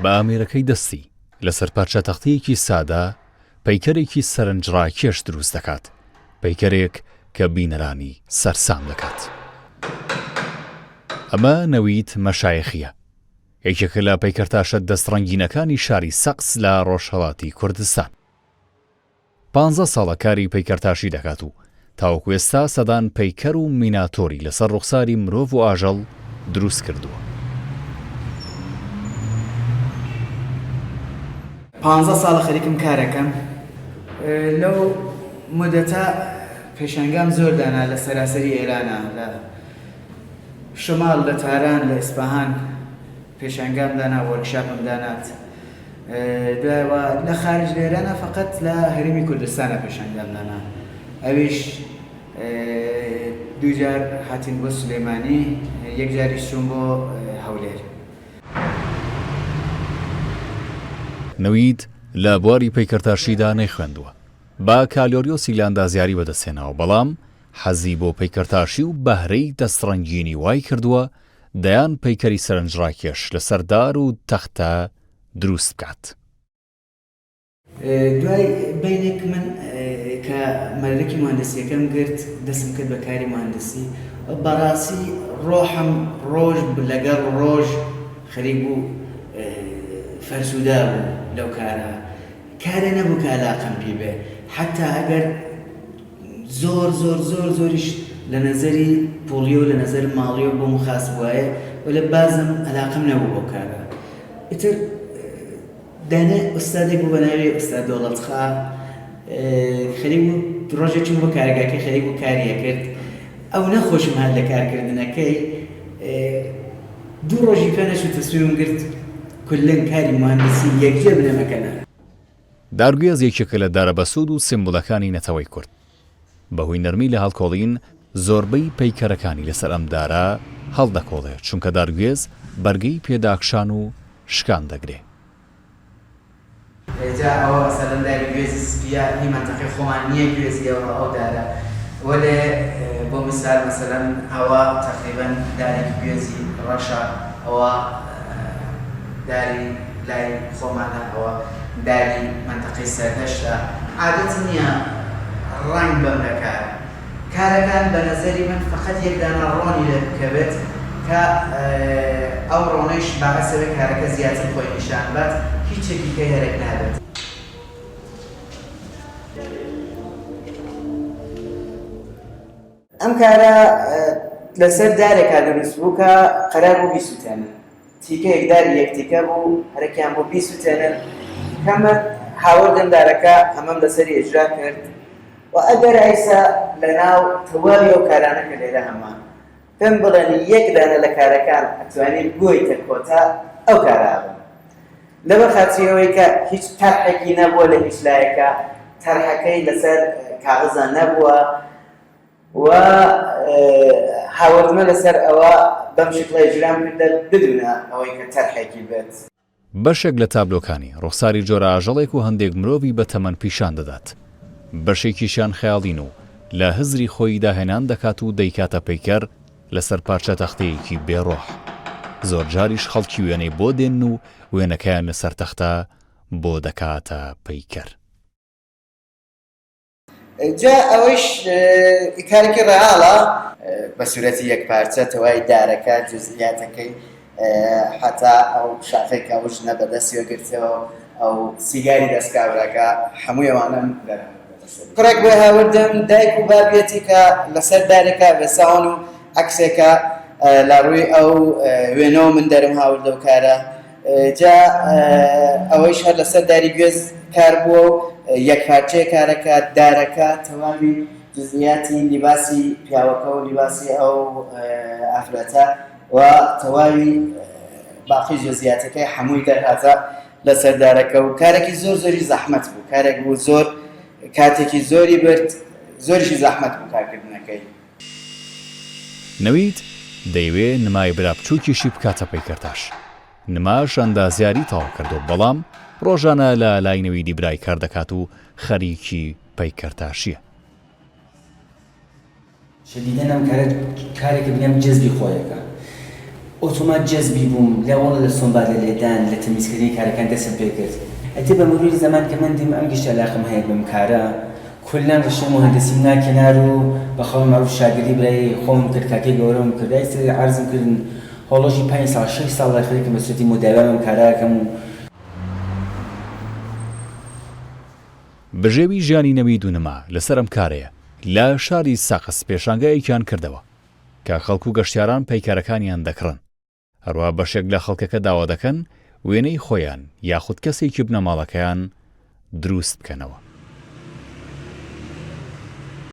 بە ئامێرەکەی دەستی، لەسەر پارچە تەختەیەکی سادە، پەیکەرێکی سەرنجڕاکێش دروست دەکات، پەیکەرێک کە بینەرانی سەرسام دەکات. ئەمە نەوید مەشایخییە، یەکێکە لە پەیکەرتاشە دەستڕەنگینەکانی شاری سەقز لە ڕۆژهەڵاتی کوردستان. پانزە ساڵە کاری پەیکەرتاشی دەکات و تاوەکو ئێستا سەدان پەیکەر و میناتۆری لەسەر ڕوخساری مرۆڤ و ئاژەڵ دروست کردووە. پانزە ساڵە خەریکم کارەکەم لەو مودەتە پێشانگام زۆر دانا لە سەراسەری ئێرانا لە شمال لە تاران لە ئیسپاهان پێشانگام دانا وۆرکشاپم دانات دوایەوە لە خارج لە ئێرانە فقط لە هەرێمی کوردستانە پێشانگام دانا ئەویش دووجار هاتین بۆ سلێمانی یەک جاریش چووم بۆ هەولێر. نەوید لە بواری پەیکەرتاشیدا نەیخوێندووە، باکالۆریۆسی لە ئەندازیاری بەدەستهێناوە، بەڵام حەزی بۆ پەیکەرتاشی و بەهرەی دەستڕەنگینی وایکردووە دەیان پەیکەری سەرنجڕاکێش لەسەر دار و تەختە دروست بکات. دوای بەینێک من کە مەدرەکی موهەندسیەکەم گرت دەستم کرد بە کاری موهەندسی بەڕاستی ڕۆحم ڕۆژ لەگەڵ ڕۆژ خەریک بوو فەرسودا بوو لەو کارە کارێ نەبوو کە ئەلاقەم پی بێ حەتا ئەگەر زۆر زۆر زۆر زۆریش لە نەزەری پوڵیەوە لە نەزەر ماڵیەوە بۆم خاس بوایە وەلێ بازم ئەلاقەم نەبوو بەو کارە ئیتر دانە ئوستادێک بوو بە ناوی ئوستاد دەوڵەت خا خەریک بوو ڕۆژێک چووم بۆ کارگاکەی خەریک بوو کاری ئەکرد ئەو نەخۆشم هات لە کارکردنەکەی دوو ڕۆژی پێ نەچوو تەسمیمم گرت کوللەن کاری موهەندسی یەکجێ بنێمە کەنار. دارگوێز یەکێکە لە دارە بەسوود و سیمبولەکانی نەتەوەی کورد. بەهۆی نەرمی لە هەڵکۆڵین، زۆربەی پەیکەرەکانی لەسەر ئەم دارە هەڵدەکۆڵێ، چونکە دارگوێز بەرگەی پێداکشان و شکان دەگرێ. جا ئەوە مەسەلەن داری گوێزی سپیە هی مەنتەقەی خۆمان نیە گوێزی ئەوە ئەو دارە وەلێ بۆ میسال مەسەلەن ئەوە تەقریبەن دارێکی گوێزی ڕەشە ئەوە داری لای خۆمانە ئەوە داری مەنتەقەی سەردەشتە. عادەت نیە ڕەنگ بەم لە کار. کارەکان بە نەزەری من فەقەت یەک دانە ڕۆنی لێ بکەوێت کە ئەو ڕۆنەیش باعس ئەبێ کارەکە زیاتر خۆی نیشان بات هیچێکی کەی هەرەک نابێت. ئەم کارە لەسەر دارێکا دروست بوو کە قەرار بوو بیسوتێنن تیکەیەک داری یەک تیکە بوو هەرەکیان بوو بیسوتێنن کە من هاوردم دارەکە ئەمەم لەسەری ئیجرا کرد و ئەگەر ئایسا لەناو تەواوی ئەو کارانە کە لێرە هەمە پێم بڵێن یەک دانە لە کارەکان ئەتوانی بگۆیتە کۆتا ئەو کارە ئەبم لەبەر خاتری ئەوەی کە هیچ تەرحێکی نەبووە لە هیچ لایەکە تەرحەکەی لەسەر کاغزا نەبووە و هاوردمە لەسەر ئەوە بەم شکڵە ئیجرام کردە بدونە ئەوەی کە تەرحێکی بێت. بەشێک لە تابلۆکانی، ڕوخساری جۆرە ئاژەڵێک و هەندێک مرۆڤی بەتەمەن پیشان دەدات. بەشێکیشیان خەیاڵین و لە هزری خۆی داهێنان دەکات و دەیکاتە پەیکەر لەسەر پارچە تەختەیەکی بێ ڕۆح. زۆرجاریش خەڵکی وێنەی بۆ دێنن و وێنەکەیان لەسەر تەختە بۆ دەکاتە پەیکەر. جا ئەوەیش کارێکی ڕەئاڵە. بە سورەتی یەک پارچە تەوای دارەکە جوزئیاتەکەی حەتا ئەو شاخەی کە ئەو ژنە بە دەستیەوە گرتەوە ئەو سیگاری دەست کابراکە هەمووی ئەوانەم دەرهاوردە سەری. کوڕێک بۆی هاوردم دایک و بابیەتی کە لەسەر دارێکا وێساون و عەکسێکە لە ڕووی ئەو وێنەوە من دەرم هاوردە و کارە جا ئەوەیش هەر لەسەر داری گوێز کار بووە و یەک پارچەیە کارەکە، دارەکە تەواوی جزئیاتی لیباسی پیاوەکە و لیباسی ئەو ئافرەتە و تەواوی باقی جزئیاتەکەی هەمووی دەرهاتە لەسەر دارەکە و کارێکی زۆر زۆری زەحمەت بوو، کارێک بوو زۆر کاتێکی زۆری برد، زۆریشی زەحمەت بوو کارکردنەکەی. نەوید دەیەوێ نمای برا بچووکیشی بکاتە پەیکەرتاش. نماش ئەندازیاری تەواو کردووە، بەڵام ڕۆژانە لە لای نەویدی برای کار دەکات و خەریکی پەیکەرتاشییە. شەدیدەن ئەم کارە کارێکە بنیام جەزبی خۆی ئەکا. ئۆتۆمات جەزبی بووم لە وەڵە لە سۆمبادە لێدان لە تەمیزکردنی کارەکان دەستم پێ کرد ئیتر بە مروری زەمان کە من دیم ئەم گشت ئەلاقەم هەیە بەم کارە کوللەن ڕشتەی موهەندەسیم نا کەنار و بە قەولی مەعروف شاگردی برای خۆمم کرد کاکەی گەورەمم کرد ئیتر عەرزم کردن هۆڵۆژی پەنج ساڵ شەش ساڵە خەریکم بە سورەتی موداوام ئەم کارە ئەکەم و بژێوی ژیانی نەوید و نما لەسەر ئەم کارەیە، لە شاری سەقز پێشانگایەکیان کردەوە کە خەڵک و گەشتیاران پەیکەرەکانیان دەکڕن، هەروەها بەشێک لە خەڵکەکە داوا دەکەن وێنەی خۆیان یاخود کەسێکی بنەماڵەکەیان دروست بکەنەوە.